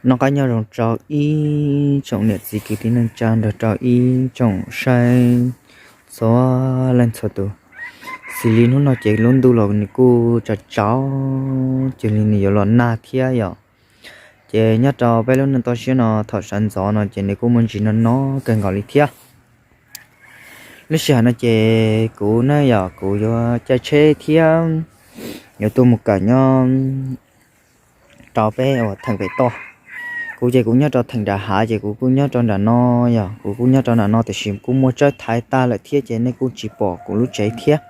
Noj qab nyob zoo rau ib tsoom niam txiv kwv tij neej tsa nrog rau ib tsoom saib txhua leej txhua tus. Xws li hnub no ces lub ntuj los nws kuj tsaus tsaus, cia li nws yuav los nag thiab yom. Ces nyob rau peb lub neej toj siab no thaum sawv ntxov no ces nws kuj muaj ntsis no no kawg nkaus li thiab. Lub sij hawm no ces kuv ne yog kuv yuav caij tsheb thiab yuav tuaj mus kawm nyob rau peb uas theem pem toj. Kuv ces kuv nyob rau theem nram hav ces kuv kuj nyob rau nram no, yog kuv kuj nyob rau nram no tiam sis kuj muaj tsawb thaiv tag lawm thiab ces nej kuj tsis pom kuv lub tsev thiab.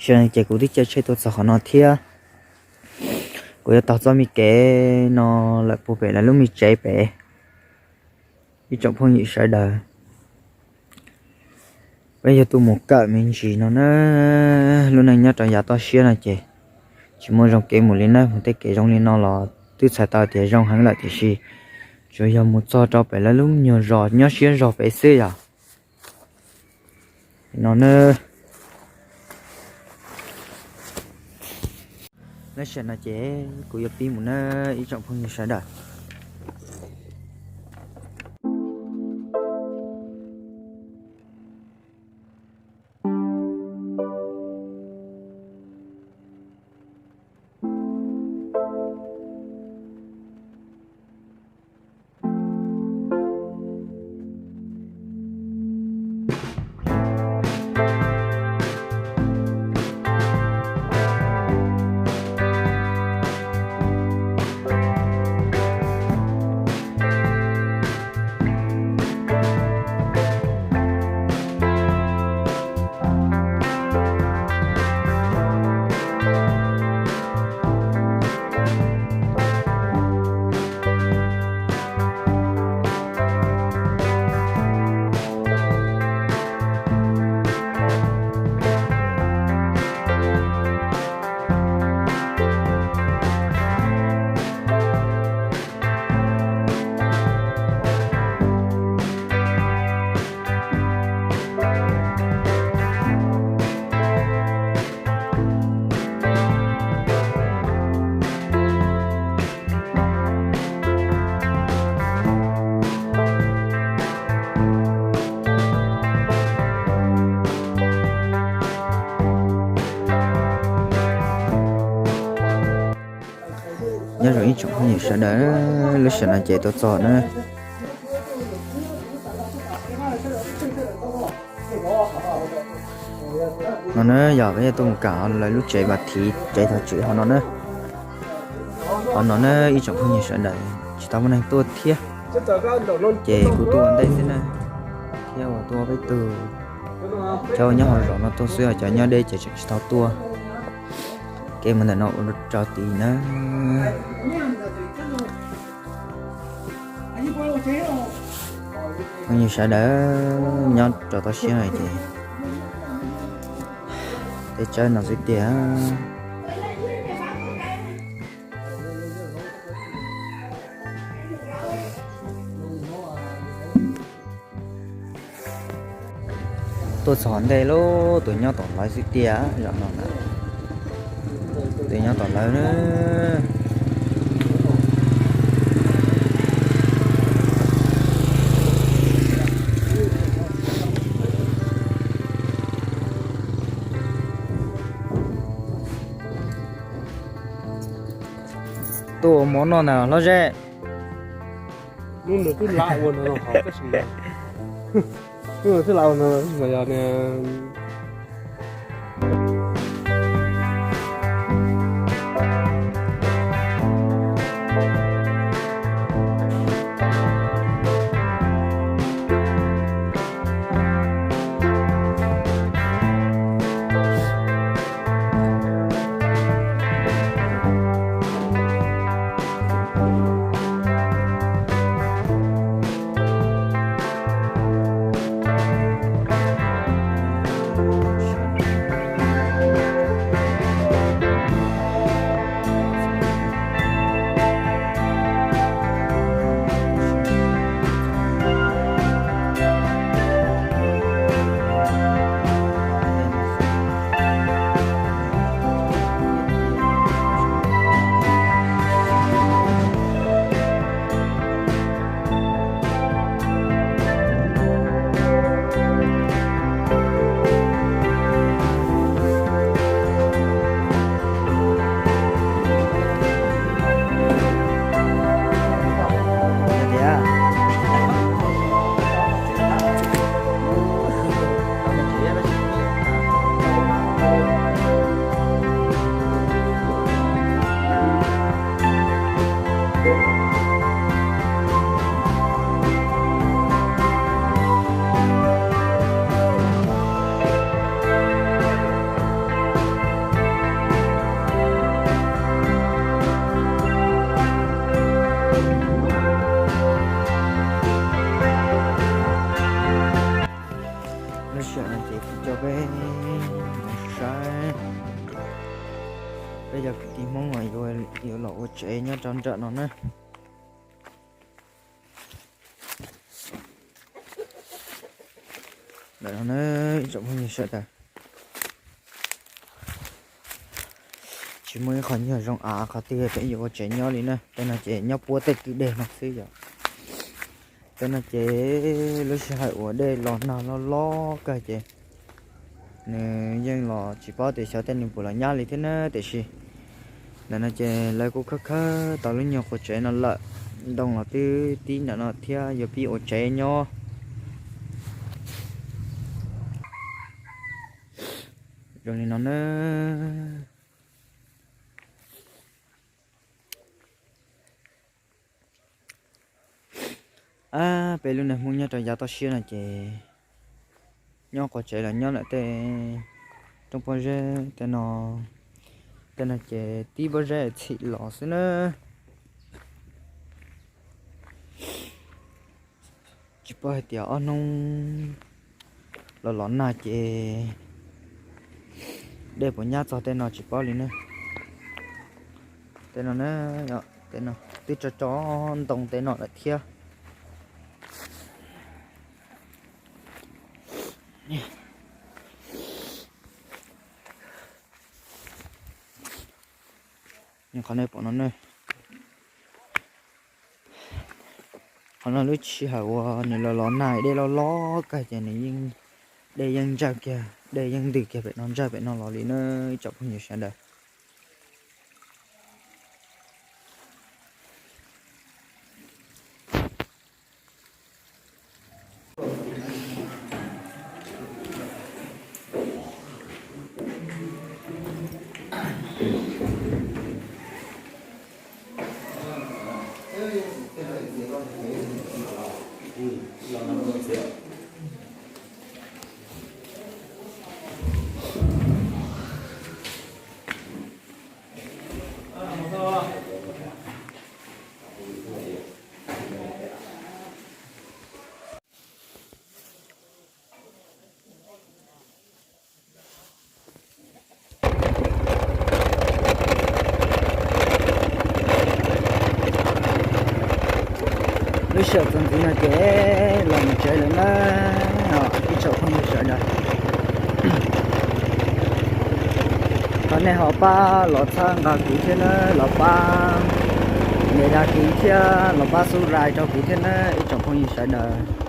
Ces kuv twb caij tsheb tuaj txog qhov no thiab. Kuv yuav taug txoj me kev no lawm puag pem lawv lub me tsev pem. Ib tsoom phooj ywg sawv daws, peb yog tuaj mus kawm me ntsis no na. Lub neej nyob rau yav toj siab no ces tsis muaj zoo kev mus li na, mus tej kev zoo li no los twb txhais tau tias zoo heev lawm tiam sis tsuas yog mus txog rau pem lawv lub nyuag zos nyob siab zog pem xwb yom. No na, lub sij hawm no ces kuv yuav pib mus na ib tsoom phooj ywg sawv daws. Nyob zoo ib tsoom phooj ywg sawv daws, lub sij hawm no ces tuaj txog na. No na yog peb tuaj mus kawm lawv lub tsev mas thiv tsev thov tswv hauv no na. Hauv no na ib tsoom phooj ywg sawv daws, tsis tau muaj neeg tuaj thiab. Ces kuv tuaj ua ntej xwb na, thiab uas tuaj peb tug, cov nyob hauv zos no tuaj xwb, cov nyob deb ces tseem tsis tau tuaj. Kev mus ntawm no ua rau tid na. Phooj ywg sawv daws, nyob rau toj siab no ces tej tsawb no xwb tiag. Tuaj txog ntej lub tus nyob tom lawv xwb tiag, zos no na, tus nyob tom lawv na. Tuaj ua mov noj ntag hlob zeb. Hnub no twb lam ua no tab sis, hnub no twb lam ua no tab sis mas yog Yog kwv tij Hmoob yuav los ua tsev nyob rau nram no na. Ntawm no na, ib tsoom phooj ywg sawv daws, tsis muaj ib qho nyuag zoo av qhov twg peb yuav ua tsev nyob li na. Tej no ces nyob puab tej kwj deg no xwb yom. Tej no ces lub sij hawm uas dej los nag loj loj kawg ces nws yeej los tsis paub tias xyov tej nws puas los nyab li thiab na. Tiam sis ntawm no ces lawv kuj khawb khawb tau lub nyuag qhov tsev no lawm. Ntoo los twb tib nram no thiab, yuav pib ua tsev nyob zoo li no na. Ab, peb lub neej Hmoob nyob rau yav toj siab no ces nyob qhov tsev los nyob ntawm tej roob pob zeb tej no, tej no ces tib pob zeb txhim los xwb na. Tsis paub hais tias ob hnub los los nag ces dej puas nyab txog tej no tsis paub li na. Tej no na, tej no twb tso tso ntoo tej no lawm thiab. Qhov no pom no ne, qhov no lub sij hawm uas nws los los nag dej loj loj kawg ces nws yeej, dej yeej ntsawj kiag, dej yeej ntws kiag pem no ntsawj pem no los li na ib tsoom phooj ywg sawv daws. Lub sij hawm txuas ntxiv no ces los mus tsev lawm na, ib tsoom phooj ywg sawv daws. Thov nej ho pab los txhawb nqa kuv thiab na, los pab nias dag kuv thiab los pab subscribe rau kuv thiab na ib tsoom phooj ywg sawv daws.